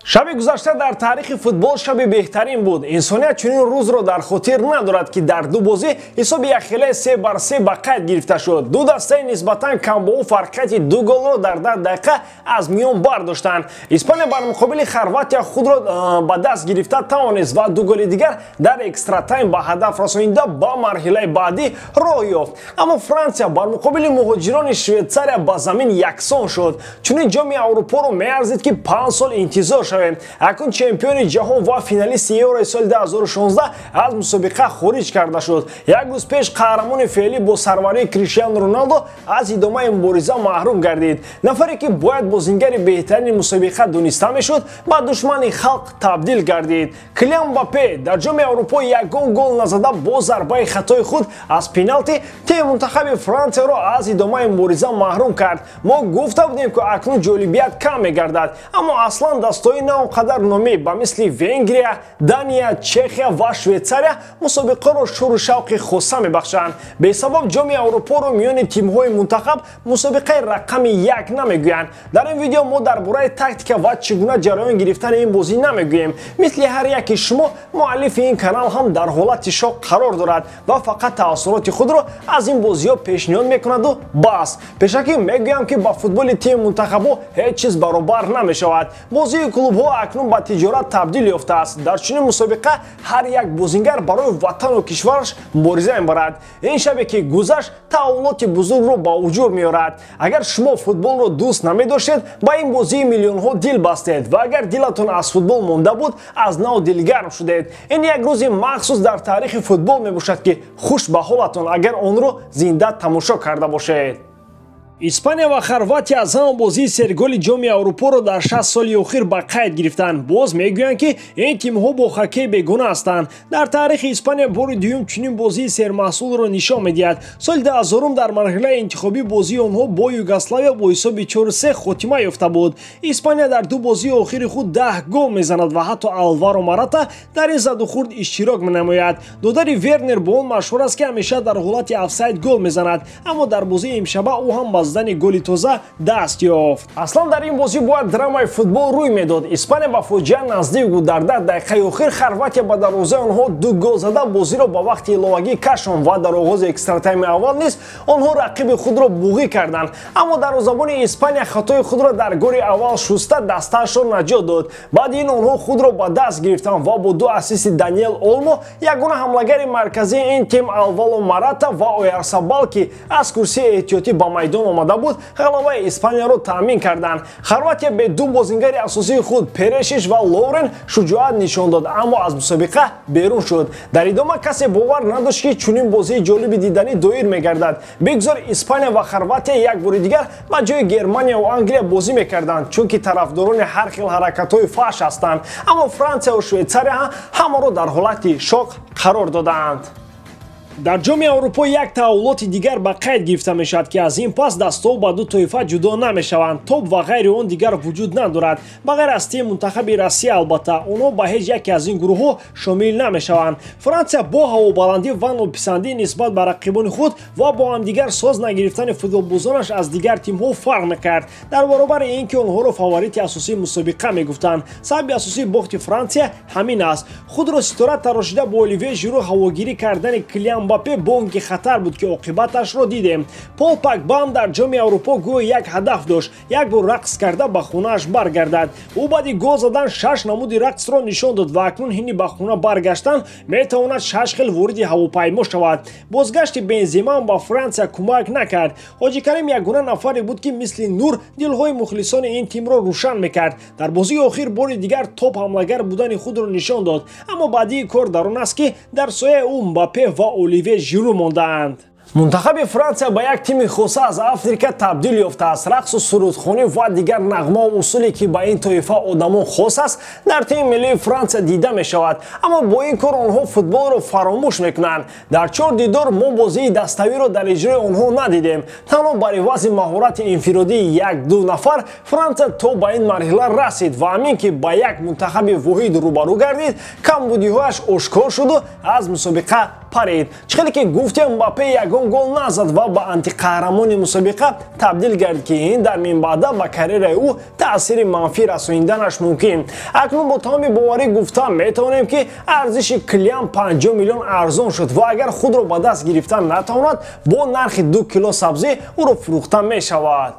Шаби гузашта дар таърихи футбол шаби беҳтарин буд. Инсоният чунин рӯзро дар хотир надорад, ки дар ду бозӣ ҳисоби якхелаи 3-3 ба қайд гирифта шуд. Ду дастаи нисбатан камбоу фарқияти 2 голро дар 10 дақиқа аз миён бардоштанд. Испания бар муқобили Хорватия худро ба даст гирифта тавонист ва 2 голи дигар дар экстратайм ба ҳадаф расонида ба марҳилаи баъдӣ роҳ ёфт. Аммо Франсия бар муқобили муҳоҷирони Швейтсария ба замин яксон шуд. Чунин ҷоми Аврупоро меарзид, ки 5 сол интизор шавем. Акнун чемпиони ҷаҳон ва финалисти Еврои соли 2016 аз мусобиқа хориҷ карда шуд. Як рӯз пеш қаҳрамони феълӣ бо сарварии Криштиану Роналдо аз идомаи мубориза маҳрум гардид. Нафаре ки бояд бозингари беҳтарини мусобиқа дониста мешуд, ба душмани халқ табдил гардид. Килиан Мбаппе дар ҷоми Аврупо ягон гол назада бо зарбаи хатои худ аз пеналти тими мунтахаби Франсияро аз идомаи мубориза маҳрум кард. Мо гуфта будем, ки акнун ҷолибият кам мегардад, аммо аслан дастои на он қадар номӣ ба мисли Венгрия, Дания, Чехия ва Швейтсария мусобиқаро шуру шавқи хоса мебахшанд. Бесабаб ҷоми Аврупоро миёни тимҳои мунтахаб мусобиқаи рақами 1 намегӯянд. Дар ин видео мо дар бораи тактика ва чӣ гуна ҷараён гирифтани ин бозӣ намегӯем. Мисли ҳар яки шумо, муаллифи ин канал ҳам дар ҳолати шок қарор дорад ва фақат таассуроти худро аз ин бозиҳо пешниҳод мекунаду бас. Пешакӣ мегӯям, ки ба футболи тими мунтахабҳо ҳеҷ чиз баробар намешавад. Бозии клубҳо акнун ба тиҷорат табдил ёфтааст. Дар чунин мусобиқа ҳар як бозингар барои ватану кишвараш мубориза мебарад. Ин шабе ки гузашт таҳаввулоти бузургро ба вуҷуд меорад. Агар шумо футболро дӯст намедоштед, ба ин бозии миллионҳо дил бастед ва агар дилатон аз футбол монда буд, аз нав дилгарм шудед. Ин як рӯзи махсус дар таърихи футбол мебошад, ки хуш ба ҳолатон, агар онро зинда тамошо карда бошед. Испания ва Хорватия аз ҳама бозии серголи ҷоми Аврупоро дар 60 соли охир ба қайд гирифтанд. Боз мегӯянд, ки ин тимҳо бо хоккей бегуна ҳастанд. Дар таърихи Испания бори дуюм чунин бозии сермаҳсулро нишон медиҳад. Соли 2000 дар марҳилаи интихобӣ бозии онҳо бо Югославия бо ҳисоби 4-3 хотима ёфта буд. Испания дар ду бозии охири худ 10 гол мезанад ва ҳатто Алваро Марата дар ин задухӯрд иштирок менамояд. Додари Вернер бо он машҳур аст, ки ҳамеша дар ҳолати офсайд гол мезанад, аммо дар бозии имшаба ӯ ҳам ба задани голи тоза даст ёфт. Аслан дар ин бозӣ бояд драмаи футбол рӯй медод. Испания ба фоҷиа наздик буд. Дар 10 дақиқаи охир Хорватия ба дарвозаи онҳо 2 гол зада бозиро ба вақти иловагӣ кашонд ва дар оғози экстратайми аввал низ онҳо рақиби худро буғӣ карданд. Аммо дарвозабони Испания хатои худро дар голи аввал шуста дастаашро наҷот дод. Баъди ин онҳо худро ба даст гирифтанд ва бо 2 ассисти Даниэл Олмо, ягона ҳамлагари марказии ин тим Алваро Марата ва Оярсабал, ки аз курсии эҳтиётӣ ба майдон омада буд, ғалабаи Испанияро таъмин карданд. Хорватия бе 2 бозингари асосии худ Перешиш ва Ловрен шуҷоат нишон дод, аммо аз мусобиқа берун шуд. Дар идома касе бовар надошт, ки чунин бозии ҷолиби диданӣ доир мегардад. Бигзор Испания ва Хорватия як бори дигар ба ҷои Германия ва Англия бозӣ мекарданд, чунки тарафдорони ҳар хел ҳаракатҳои фаҳш ҳастанд. Аммо Франсия ва Швейтсария ҳамаро дар ҳолати шок қарор додаанд. Дар ҷоми Аврупо як таҳаввулоти дигар ба қайд гирифта мешавад, ки аз ин пас дастҳо ба ду тоифа ҷудо намешаванд. Топ ва ғайри он дигар вуҷуд надорад. Ба ғайр аз тими мунтахаби Россия, албатта, онҳо ба ҳеҷ яке аз ин гурӯҳҳо шомил намешаванд. Франсия бо ҳавобаландӣ ва нописандӣ нисбат ба рақибони худ ва бо ҳамдигар соз нагирифтани футболбозонаш аз дигар тимҳо фарқ мекард. Дар баробари ин ки онҳоро фаворити асосии мусобиқа мегуфтанд. Сабаби асосии бохти Франсия ҳамин аст. Худро ситора тарошида бо Оливье Жиру ҳавогирӣ кардани Килиан Мбаппе бонки хатар буд, ки оқибаташро дидем. Пол Погба дар ҷоми Аврупо гӯё як ҳадаф дошт: як бор рақс карда ба хонааш баргардад. Ӯ баъди гол задан 6 намуди рақсро нишон дод ва акнун ҳини ба хона баргаштан метавонад 6 хел вориди ҳавопаймо шавад. Бозгашти Бензема ба Франсия кӯмак накард. Ҳоҷи Карим ягона нафаре буд, ки мисли нур дилҳои мухлисони ин тимро рӯшан мекард. Дар бозии охир бори дигар топ ҳамлагар будани худро нишон дод, аммо баъдии кор дар он аст, ки дар сояи ӯ Мбаппе ва Оливье Жиру мондаанд. Мунтахаби Франсия ба як тими хоса аз Африка табдил ёфтааст. Рақсу сурудхонӣ ва дигар нағмаву усуле, ки ба ин тоифа одамон хос аст, дар тими миллии Франсия дида мешавад. Аммо бо ин кор онҳо футболро фаромӯш мекунанд. Дар 4 дидор мо бозии даставиро дар иҷрои онҳо надидем. Танҳо бар ивази маҳорати инфиродии 1-2 нафар Франсия то ба ин марҳила расид ва ҳамин ки ба як мунтахаби воҳид рӯбарӯ гардид, камбудиҳояш ошкор шуду аз мусобиқа парид. Чӣ хеле ки гуфтем, Мбаппе ягон Ягон гол назад ва ба антиқаҳрамони мусобиқа табдил гардид, ки ин дар минбаъда ба карьераи ӯ таъсири манфӣ расониданаш мумкин. Акнун бо тамоми боварӣ гуфта метавонем, ки арзиши Килиан 50 миллион арзон шуд ва агар худро ба даст гирифтан натавонад, бо нархи 2 кило сабзӣ ӯро фурӯхта мешавад.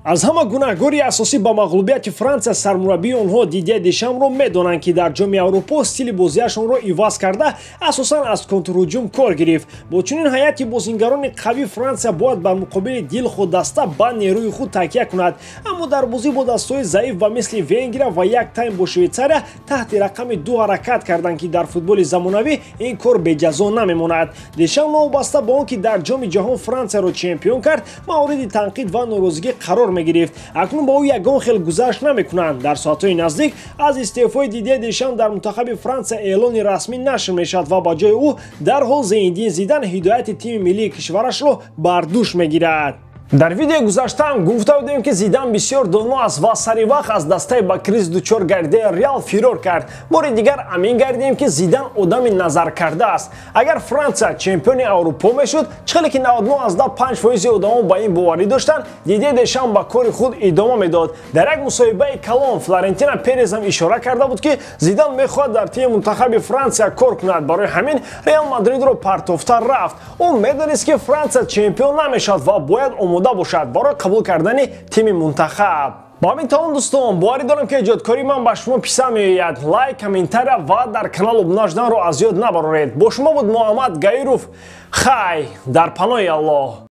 Аз ҳама гунаҳгори асосӣ ба мағлубияти Франсия сармураббии онҳо Дидье Дешамро медонанд, ки дар Ҷоми Аврупо стили бозиашонро иваз карда, асосан аз контрҳуҷум кор гирифт. Бо чунин ҳайати бозингарони қавӣ Франсия бояд бар муқобили дилхоҳ даста ба нерӯи худ такя кунад, аммо дар бозӣ бо дастҳои заиф ба мисли Венгрия ва як тайм бо Швейтсария таҳти рақами 2 ҳаракат карданд, ки дар футболи замонавӣ ин кор беҷазо намемонад. Дешам новобаста ба он ки дар Ҷоми ҷаҳон Франсияро чемпион кард, мавриди танқид ва норозигӣ қарор мегирифт. Акнун ба ӯ ягон хел гузашт намекунанд. Дар соатҳои наздик аз истеъфои Дидье Дешам дар мунтахаби Франсия эълони расмӣ нашр мешавад ва ба ҷои ӯ дарҳол Зинедин Зидан ҳидояти тими миллии кишварашро бар дӯш мегирад. Дар видеои гузаштаам гуфта будем, ки Зидан бисёр доно аст ва сари вақт аз дастаи ба криз дучор гардидаи Реал фирор кард. Бори дигар амин гардидем, ки Зидан одами назаркарда аст. Агар Франсия чемпиони Аврупо мешуд, чӣ ки 99,5% одамон ба ин боварӣ доштанд, Дидье Дешам ба кори худ идома медод. Дар як мусоҳибаи калон Флорентина Перез ҳам ишора карда буд, ки Зидан мехоҳад дар тими мунтахаби Франсия кор кунад. Барои ҳамин Реал Мадридро партофта рафт. Ӯ медонист, ки Франсия чемпион намешавад ва бояд омода бошад барои қабул кардани тими мунтахаб. Ба ҳамин тамом, дӯстон, боварӣ дорам, ки эҷодкории ман ба шумо писанд меояд. Лайк, комментария ва дар канал обуна шуданро аз ёд набароред. Бо шумо буд Муҳаммад Гаиров. Хай, дар паноҳи Аллоҳ.